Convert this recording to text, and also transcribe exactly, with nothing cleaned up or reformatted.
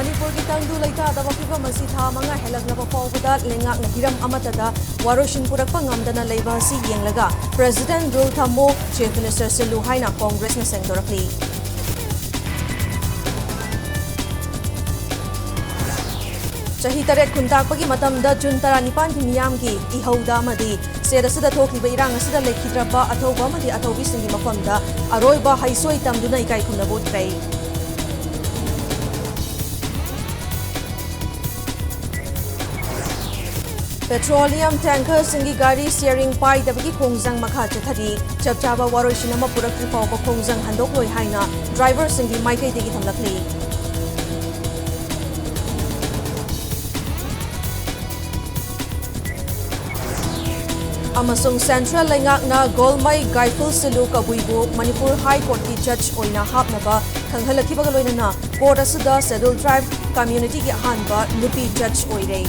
ꯃꯅꯤꯄꯨꯔꯒꯤ ꯇꯪꯗꯨ ꯂꯩꯇꯥꯗꯕ ꯐꯤꯕꯝ ꯑꯁꯤ ꯊꯥ ꯃꯉꯥ ꯍꯦꯜꯂꯛꯂꯕ ꯐꯥꯎꯕꯗ ꯂꯩꯉꯥꯛꯅ ꯍꯤꯔꯝ ꯑꯃꯠꯇꯗ ꯋꯥꯔꯣꯏꯁꯤꯟ ꯄꯨꯔꯛꯄ ꯉꯝꯗꯅ ꯂꯩꯕ ꯑꯁꯤ ꯌꯦꯡꯂꯒ President Rule ꯊꯝꯃꯨ, Chief Minister ꯁꯤꯜꯂꯨ ꯍꯥꯏꯅ ꯀꯣꯡꯒ꯭ꯔꯦꯁꯅ ꯁꯦꯡꯗꯣꯔꯛꯂꯤ꯫ ꯆꯍꯤ ꯇꯔꯦꯠ ꯈꯨꯟꯇꯥꯛꯄꯒꯤ ꯃꯇꯝꯗ ꯖꯨꯟ ꯇꯔꯥꯅꯤꯄꯥꯟꯒꯤ ꯃꯤꯌꯥꯝꯒꯤ ꯏꯍꯧꯗ ꯑꯃꯗꯤ ꯁ꯭ꯇꯦꯠ ꯑꯁꯤꯗ ꯊꯣꯛꯂꯤꯕ ꯏꯔꯥꯡ ꯑꯁꯤꯗ ꯂꯩꯈꯤꯗ꯭ꯔꯕ ꯑꯊꯧꯕ ꯑꯃꯗꯤ ꯑꯊꯧꯕꯤꯁꯤꯡꯒꯤ ꯃꯐꯝꯗ ꯑꯔꯣꯏꯕ ꯍꯩꯁꯣꯏ ꯇꯝꯗꯨꯅ ꯏꯀꯥꯏ ꯈꯨꯝꯅꯕ ꯎꯠꯈ꯭ꯔꯦ꯫ ꯄꯦꯇ꯭ꯔꯣꯂꯤꯌꯝ ꯇꯦꯡꯀꯔꯁꯤꯡꯒꯤ ꯒꯥꯔꯤ ꯁꯤꯌꯔꯤꯡ ꯄꯥꯏꯗꯕꯒꯤ ꯈꯣꯡꯖꯪ ꯃꯈꯥ ꯆꯠꯊꯔꯤ꯫ ꯆꯞ ꯆꯥꯕ ꯋꯥꯔꯣꯏꯁꯤꯟ ꯑꯃ ꯄꯨꯔꯛꯇ꯭ꯔꯤ ꯐꯥꯎꯕ ꯈꯣꯡꯖꯪ ꯍꯟꯗꯣꯛꯂꯣꯏ ꯍꯥꯏꯅ ꯗ꯭ꯔꯥꯏꯚꯔꯁꯤꯡꯒꯤ ꯃꯥꯏꯀꯩꯗꯒꯤ ꯊꯝꯂꯛꯂꯤ꯫ ꯑꯃꯁꯨꯡ ꯁꯦꯟꯇ꯭ꯔꯦꯜ ꯂꯩꯉꯥꯛꯅ ꯒꯣꯜꯃꯩ ꯒꯥꯏꯐꯨꯜ ꯁꯤꯂꯨ ꯀꯕꯨꯏꯕꯨ ꯃꯅꯤꯄꯨꯔ ꯍꯥꯏ ꯀꯣꯔꯠꯀꯤ ꯖꯖ ꯑꯣꯏꯅ ꯍꯥꯞꯅꯕ ꯈꯪꯍꯜꯂꯛꯈꯤꯕꯒ ꯂꯣꯏꯅꯅ ꯀꯣꯔꯠ ꯑꯁꯤꯗ ꯁꯦꯗ꯭ꯌꯨꯜ ꯇ꯭ꯔꯥꯏꯕ ꯀꯝꯃ꯭ꯌꯨꯅꯤꯇꯤꯒꯤ ꯑꯍꯥꯟꯕ ꯅꯨꯄꯤ ꯖꯖ ꯑꯣꯏꯔꯦ꯫